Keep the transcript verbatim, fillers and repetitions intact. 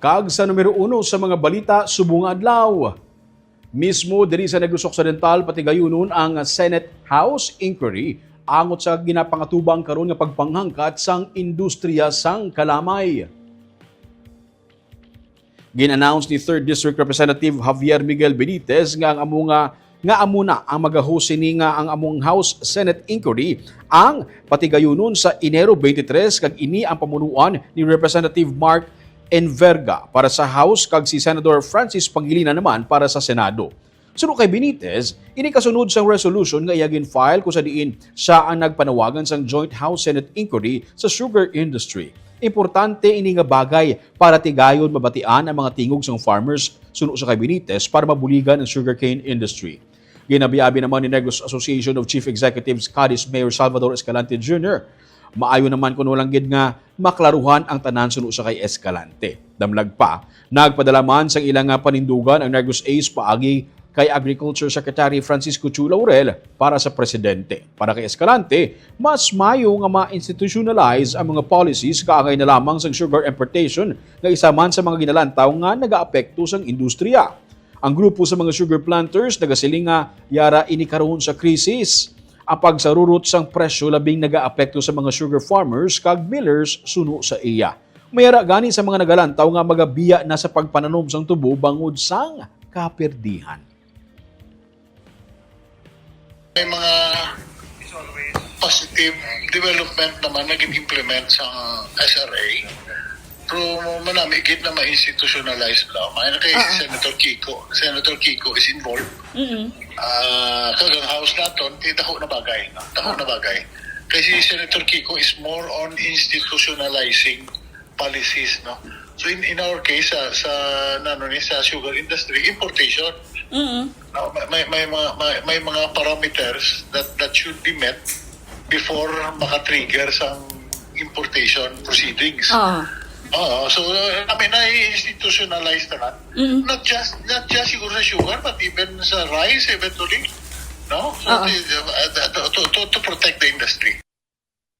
Kag sa numero uno sa mga balita subong nga adlaw, mismo diri sa Negros Occidental, patigayunon ang Senate House inquiry angot sa ginapangatubang karon nga pagpanghangkat sang industriya sang kalamay. Gin-announce ni Third District Representative Javier Miguel Benitez nga ang amo nga, nga amo na ang magahost sini nga ang among House Senate inquiry ang patigayunon sa Enero twenty-three, kag ini ang pamunuan ni Representative Mark Enverga para sa House kag si Senador Francis Pangilinan naman para sa Senado. Suno kay Benitez, ini kasunod sang resolution nga iya gin-file kung sa diin siya ang nagpanawagan sang Joint House Senate inquiry sa sugar industry. Importante ini nga bagay para tigayon mabatian ang mga tingog sang farmers, suno sa kay Benitez, para mabuligan ang sugarcane industry. Ginabiabi naman ni Negros Association of Chief Executives Cadiz Mayor Salvador Escalante Junior, maayo naman kuno lang gid nga maklaruhan ang tanan suno sa kay Escalante. Damlag pa, nagpadala man sang ila nga panindugan ang Negros Ace paagi kay Agriculture Secretary Francisco Chu Laurel para sa presidente. Para kay Escalante, mas mayo nga ma-institutionalize ang mga policies kaangay na lamang sang sugar importation nga isa man sa mga ginalantaw nga nagaapekto sang industriya. Ang grupo sa mga sugar planters nagasiling nga yara ini karon sa krisis. Ang pagsarurot sang presyo labing nagaapekto sa mga sugar farmers kag millers suno sa iya. May ara gani sa mga nagalantaw nga magabiya na sa pagpananom sang tubo bangod sang kaperdihan. May mga positive development naman na gin-implement sa S R A. Pero manami gid na ma-institutionalize na. May na kay Ah. Senator Kiko. Senator Kiko is involved. Mm-mm. Ah, kag ang House naton, eh, dako na bagay. No? Dako na bagay. Kay si Senator Kiko is more on institutionalizing policies. No? So in, in our case, sa, sa, nano ni, sa sugar industry, importation. Mm-mm. No, may, may, may mga may, may mga parameters that that should be met before maka-trigger sang importation proceedings. Ah. Oo, so uh, I mean, na-institutionalize na nga. Mm. Not just not just siguro sa sugar, but even sa rice eventually. No? So Oo. the- uh, to, to, to protect the industry.